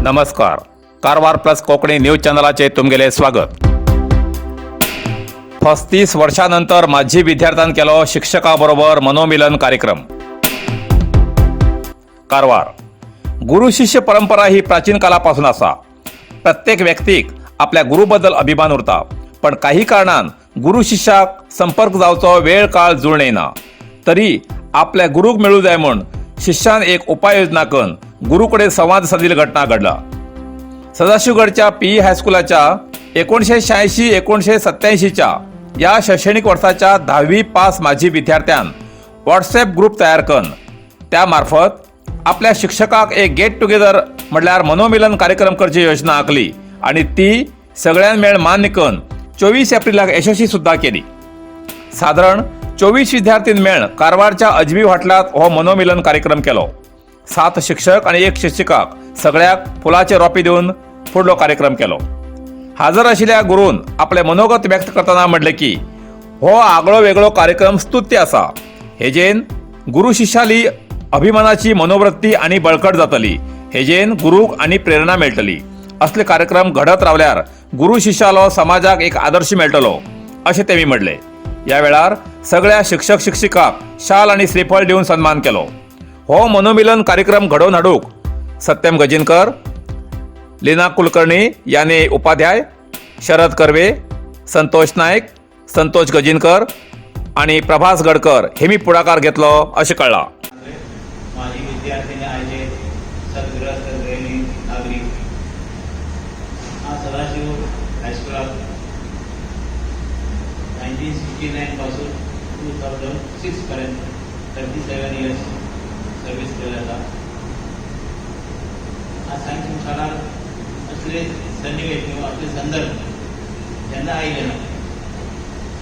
नमस्कार, Karwar plus Konkani news चॅनलाचे तुमगेले स्वागत. 35 वर्षानंतर माजी विद्यार्थ्यान केलो शिक्षकाबरोबर मनोमिलन कार्यक्रम. कारवार. गुरु शिष्य परंपरा ही प्राचीन कालापासून आसा. प्रत्येक व्यक्तीक आपल्या गुरुबद्दल अभिमान उरता, पण काही कारणान गुरु शिष्याक संपर्क जावचो वेळ काळ जुळून येना. तरी आपल्या गुरूक मेळू जाय म्हूण शिष्यान एक उपाययोजना करून गुरु कडेन संवाद साधिल्ली घटना घडला. सदाशिवगडच्या पीई हायस्कुलाच्या 1986 1987च्या या शैक्षणिक वर्षाच्या 10वी पास माजी विद्यार्थ्यान व्हॉट्सॲप ग्रुप तयार करून त्या मार्फत आपल्या शिक्षकाक एक गेट टुगेदर म्हटल्यार मनोमिलन कार्यक्रम करची योजना आखली आणि ती सगळ्यां मेळ मान्य करून 24 एप्रिलाक यशस्वी सुद्धा केली. साधारण 24 विद्यार्थीं मेळ कारवारच्या अजबी हॉटेलात हो मनोमिलन कार्यक्रम केलो. सात शिक्षक आणि एक शिक्षिकाक सगळ्याक फुलाचे रोपे दिवन फुडलो कार्यक्रम केलो. हजर आशिल्ल्या गुरून आपले मनोगत व्यक्त करतना म्हणलें की हो आगळो वेगळो कार्यक्रम स्तुत्य आसा. हेजेन गुरु शिष्याली अभिमानाची मनोवृत्ती आनी बळकट जातली. हेजेन गुरूक आनी प्रेरणा मेळटली. असले कार्यक्रम घडत रावल्यार गुरु शिष्यालो समाजाक एक आदर्श मेळटलो, अशें तेमी म्हणलें. ह्या वेळार सगळ्या शिक्षक शिक्षिकाक शाल आनी श्रीफळ दिवन सन्मान केलो. हो मनोमिलन कार्यक्रम घडोवन हाडूंक सत्यम गजिनकर, लीना कुलकर्णी याने उपाध्याय, शरद कर्वे, संतोष नाईक, संतोष गजिनकर आणि प्रभास गडकर हे मी पुढाकार घेतलो अशें कळ्ळां. माझी विद्यार्थिनी, आयचे सद्गृहस्थ, गृहिणी, नागरीक, हांव सदाशिव हायस्कुलाक 1969 पासून 2006 पर्यंत 37 इयर्स सर्वीस केल्ली आसा. आज सांग शाळार असले सन्निवेश किंवा असले संदर्भ जेन्ना आयले ना,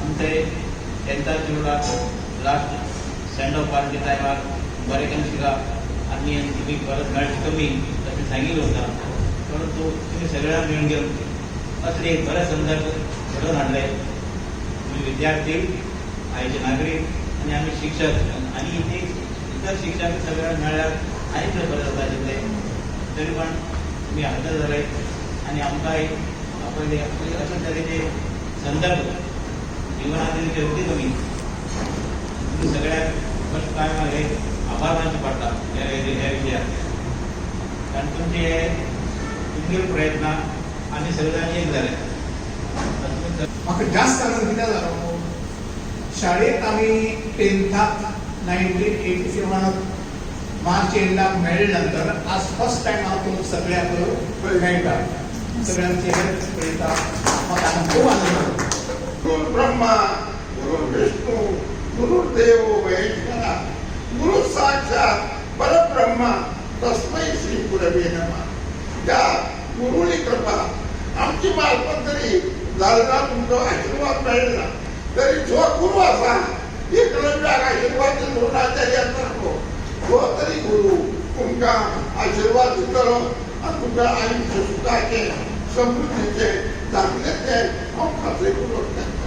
आमचे टेंथाक चेडवाक लास्ट सेंड ऑफ पार्टी टायमार बरें करून शिका आनी तुमी परत मेळचे कमी अशें सांगिल्लें होता, परंतु तुमी सगळ्यांक मेळून घेवन असले एक बरे संदर्भ घडोवन हाडले. तुमी विद्यार्थी, आयचे नागरीक आनी आमी शिक्षक आनी इथे इतर शिक्षक सगळ्यांक मेळ्ळ्यार आनी बरें जाता आशिल्लें. तरी पण तुमी हजर जाले आनी आमकां एक आपले अशे तरेचे संदर्भ जिवनात अगदी कमी. तुमी सगळ्याक फर्स्ट टायम हे आभार मानचे पडटा ह्या ह्या विशयाक, कारण तुमचे हे तुमगेले प्रयत्न आमी सगळे जाण एक जाले. म्हाका जास्त आनंद कित्याक जालो, शाळेंत आमी टेंथाक 1987 मार्च एंडाक मेळ्ळे नंतर आज फर्स्ट टायम हांव तुमकां सगळ्यांक मेळटा, सगळ्यांचे चेहरे पळयता. म्हाका आनंद, खूब आनंद जालो. गुरु ब्रह्मा, गुरु विष्णू, गुरुर्देव महेश्वरा, गुरु साक्षात परब्रह्मा, तस्मै श्री गुरवे नमः. त्या गुरुली कृपा आमची मार्फत तरी जाली ना, तुमचो आशीर्वाद मेळना तरी जो गुरु आसा, एकलव्याक आशीर्वाद द्रोणाचार्या सारको, तो तरी गुरु तुमकां आशीर्वाद दितलो आनी तुमकां आयुष्य सुखाचें, समृद्धीचें जातलें तें हांव खात्री करूंक शकता.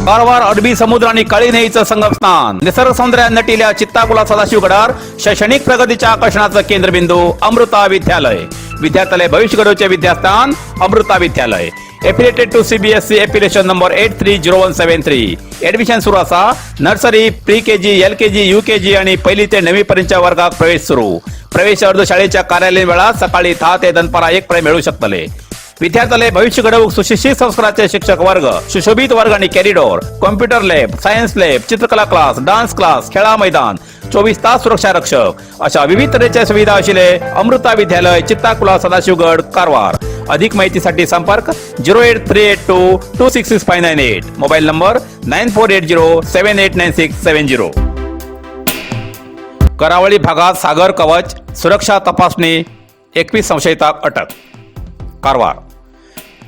कारवार अरबी समुद्र आणि काळी न्हंयेचं संगमस्थान, निसर्ग सौंदर्यान नटिल्या चित्ताकुला सदाशिवगडार शैक्षणिक प्रगतीच्या आकर्षणाचं केंद्रबिंदू अमृता विद्यालय. विद्यार्थ्याले भविष्य घडवचे विद्यास्थान अमृता विद्यालय. Affiliated to CBSE, affiliation number 830173. Admission सुरू आसा. Nursery, pre KG, LKG, UKG आणि पहिली ते नववी पर्यंतच्या वर्गात प्रवेश सुरू. प्रवेश अर्ज शाळेच्या कार्यालयीन वेळात सकाळी 10 ते दनपारा 1 पर्यंत मिळू शकतले. विद्यार्थ्याले भविष्य घडवूक सुशिक्षित संस्काराचे शिक्षक वर्ग, सुशोभित वर्ग आणि corridor, computer lab, science lab, चित्रकला क्लास, डान्स क्लास, खेळा मैदान, 24 तास सुरक्षा रक्षक अशा विविध तऱ्हेच्या सुविधा असलेले अमृता विद्यालय, चित्ताकुला, सदाशिवगड, कारवार. अधिक माहितीसाठी संपर्क 08382266598, mobile number 9480789670. Karavali भागात सागर कवच सुरक्षा तपासणी, 21 संशयिताक अटक. कारवार.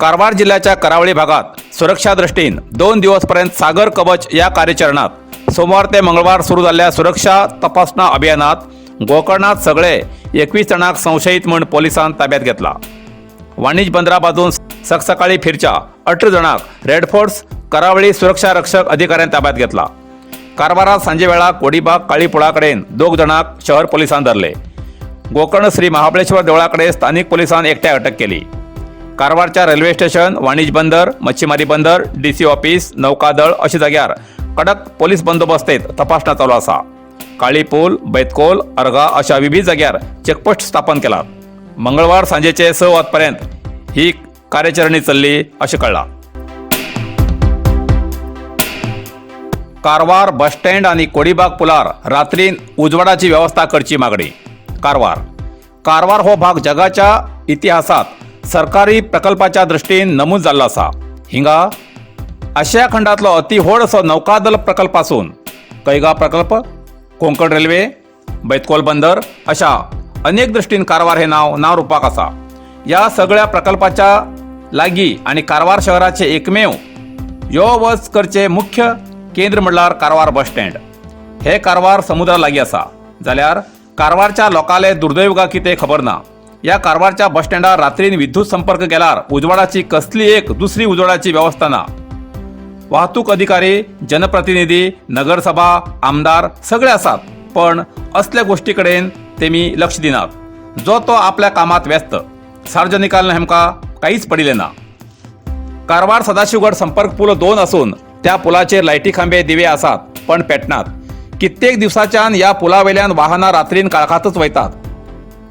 कारवार जिल्ह्याच्या करावळी भागात सुरक्षा दृष्टीन 2 दिवसपर्यंत सागर कवच या कार्याचरणात सोमवार ते मंगळवार सुरू जाल्ल्या सुरक्षा तपासणा अभियानात गोकर्णात सगळे 21 जाणांक संशयित म्हूण पोलिसान ताब्यात घेतला. वाणिज्य बंदरा बाजून सकसकाळी फिरच्या 18 जाणांक रेडफोर्स करावळी सुरक्षा रक्षक अधिकाऱ्यान ताब्यात घेतला. कारवारात सांजे वेळा कोडीबाग काळी पुळा कडेन दोग जाणांक शहर पोलिसान धरले. गोकर्ण श्री महाबळेश्वर देवळा कडेन स्थानीक पोलिसान एकट्याक अटक केली. कारवारच्या रेल्वे स्टेशन, वाणिज्य बंदर, मच्छीमारी बंदर, डीसी ऑफिस, नौकादळ अशा जाग्यार कडक पोलीस बंदोबस्तेत तपासणा चालू आसा. काळी पूल, बैतकोल, अर्गा अशा विविध जाग्यार चेकपोस्ट स्थापन केला. मंगळवार सांजेचे 6 वाजपर्यंत ही कार्याचरणी चल्ली अशें कळ्ळां. कारवार बस स्टँड आणि कोडीबाग पुलार रात्रीन उजवाडाची व्यवस्था करची मागणी. कारवार कारवार हो भाग जगाच्या इतिहासात सरकारी प्रकल्पाच्या दृष्टीन नमूद जाल्लो आसा. हिंगा आशिया खंडातलो अति व्हड असो नौकादल प्रकल्प आसून कैगा प्रकल्प, कोंकण रेल्वे, बैतकोल बंदर अशा अनेक दृष्टीन कारवार हे नाव नाव रुपाक आसा. या सगळ्या प्रकल्पाच्या लागीं आनी कारवार शहराचे एकमेव यो वच करचे मुख्य केंद्र म्हणल्यार कारवार बस स्टँड. हे कारवार समुद्रा लागीं आसा जाल्यार कारवारच्या लोकांले दुर्दैव गा कितें खबर ना, या कारवारच्या बस स्टँडार रात्रीन विद्युत संपर्क गेल्यार उजवाडाची कसली एक दुसरी उजवाडाची व्यवस्था ना. वाहतूक अधिकारी, जनप्रतिनिधी, नगरसभा, आमदार सगळे आसात, पण असल्या गोष्टी कडेन तेमी लक्ष दिनात. जो तो आपल्या कामात व्यस्त, सार्वजनिकांना हेमका काहीच पडिल्लें ना. कारवार सदाशिवगड संपर्क पूल 2 असून त्या पुलाचेर लायटी खांबे, दिवे आसात, पण पेटनात. कित्येक दिवसाच्यान या पुलावेल्यान वाहनां रात्रीन काळखातच वयतात.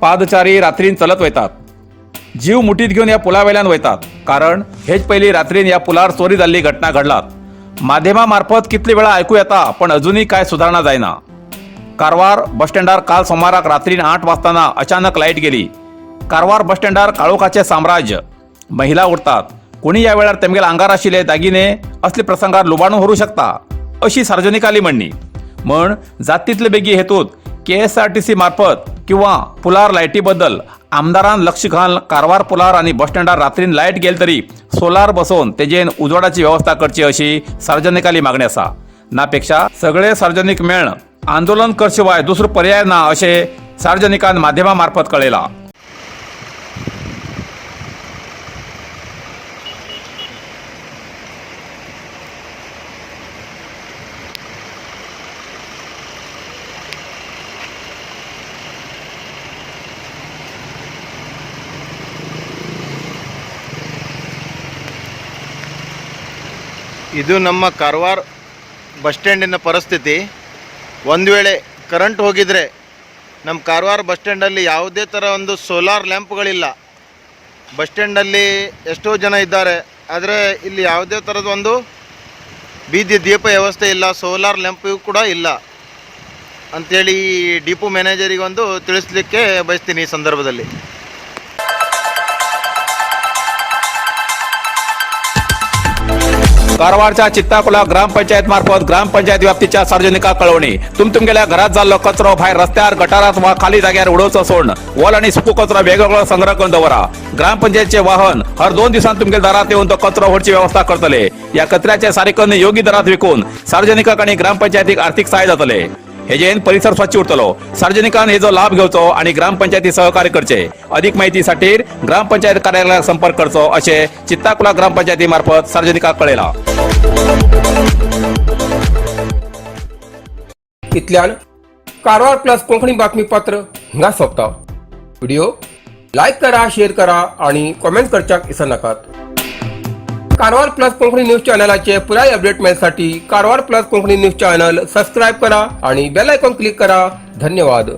पादचारी रात्रीन चलत वयतात. जीव मुठीत घेवन ह्या पुलावेल्यान वयतात, कारण हेच पयलीं रात्रीन ह्या पुलार चोरी जाल्ली घटना घडलात. माध्यमा मार्फत कितले वेळा आयकू येता, पण अजुनूय काय सुदारणा जायना. कारवार बस स्टँडार काल सोमाराक रात्रीन 8 वाजताना अचानक लायट गेली. कारवार बस स्टँडार काळोखाचें साम्राज्य. महिला उरतात. कोणी ह्या वेळार तेमगेल्या आंगार आशिल्ले दागिने असले प्रसंगार लुबाडून व्हरूं शकता अशी सार्वजनिकाली म्हणणी. म्हण जात तितले बेगी हेतूत केएसआरटीसी मार्फत किंवा पुलार लायटी बद्दल आमदारान लक्ष घालून कारवार पुलार आनी बस स्टँडार रात्रीन लायट गेली तरी सोलार बसोवन तेजेन उजवाडाची व्यवस्था करची अशी सार्वजनिकाली मागणी आसा. नापेक्षा सगळे सार्वजनिक मेळन आंदोलन करशिवाय दुसरो पर्याय ना अशें सार्वजनिकान माध्यमा मार्फत कळयलां. ಇದು ನಮ್ಮ ಕಾರವಾರ ಬಸ್ ಸ್ಟ್ಯಾಂಡಿನ ಪರಿಸ್ಥಿತಿ. ಒಂದು ವೇಳೆ ಕರೆಂಟ್ ಹೋಗಿದರೆ ನಮ್ಮ ಕಾರವಾರ ಬಸ್ ಸ್ಟ್ಯಾಂಡಲ್ಲಿ ಯಾವುದೇ ಥರ ಒಂದು ಸೋಲಾರ್ ಲ್ಯಾಂಪ್ಗಳಿಲ್ಲ. ಬಸ್ ಸ್ಟ್ಯಾಂಡಲ್ಲಿ ಎಷ್ಟೋ ಜನ ಇದ್ದಾರೆ, ಆದರೆ ಇಲ್ಲಿ ಯಾವುದೇ ಥರದ ಒಂದು ಬೀದಿ ದೀಪ ವ್ಯವಸ್ಥೆ ಇಲ್ಲ, ಸೋಲಾರ್ ಲ್ಯಾಂಪ್ ಕೂಡ ಇಲ್ಲ ಅಂಥೇಳಿ ಡಿಪೋ ಮ್ಯಾನೇಜರಿಗೆ ಒಂದು ತಿಳಿಸ್ಲಿಕ್ಕೆ ಬಯಸ್ತೀನಿ ಈ ಸಂದರ್ಭದಲ್ಲಿ. कारवारच्या चित्ताकुला ग्रामपंचायत मार्फत ग्रामपंचायत व्याप्तीच्या सार्वजनिकांक कळवणी. तुमगेल्या घरात जाल्लो कचरो भायर रस्त्यार, गटारात वा खाली जाग्यार उडोवचो सोडून ओल आणि सुको कचरो वेगवेगळो संग्रह करून दवरा. ग्रामपंचायतचे वाहन हर 2 दिवसांत तुमगेल्या दारात येऊन तो कचरो व्हरची व्यवस्था करतले. या कचऱ्याचे सारेकन्न योग्य दरात विकून सार्वजनिकांक आणि ग्रामपंचायतीक आर्थिक सहाय्य जातले. हेजेन परिसर स्वच्छ उरतलो. सार्वजनिकान हेजो लाभ घेवचो आणि ग्रामपंचायती सहकार्य करचे. अधिक माहितीसाठी ग्रामपंचायत कार्यालयात संपर्क करचो असे चित्ताकुला ग्रामपंचायती मार्फत सार्वजनिकांक कळयला. इतल्यान कारवार प्लस कोंकणी बातमीपत्र हांगा सोंपता. व्हिडिओ लायक करा, शेअर करा आणि कॉमेंट करच्याक विसरनाकात. कारवार प्लस कोंकणी न्यूज चॅनलाचे पुराय update मेळसाठी Karwar plus Konkani news channel subscribe करा आणि बेल आयकॉन क्लिक करा. धन्यवाद.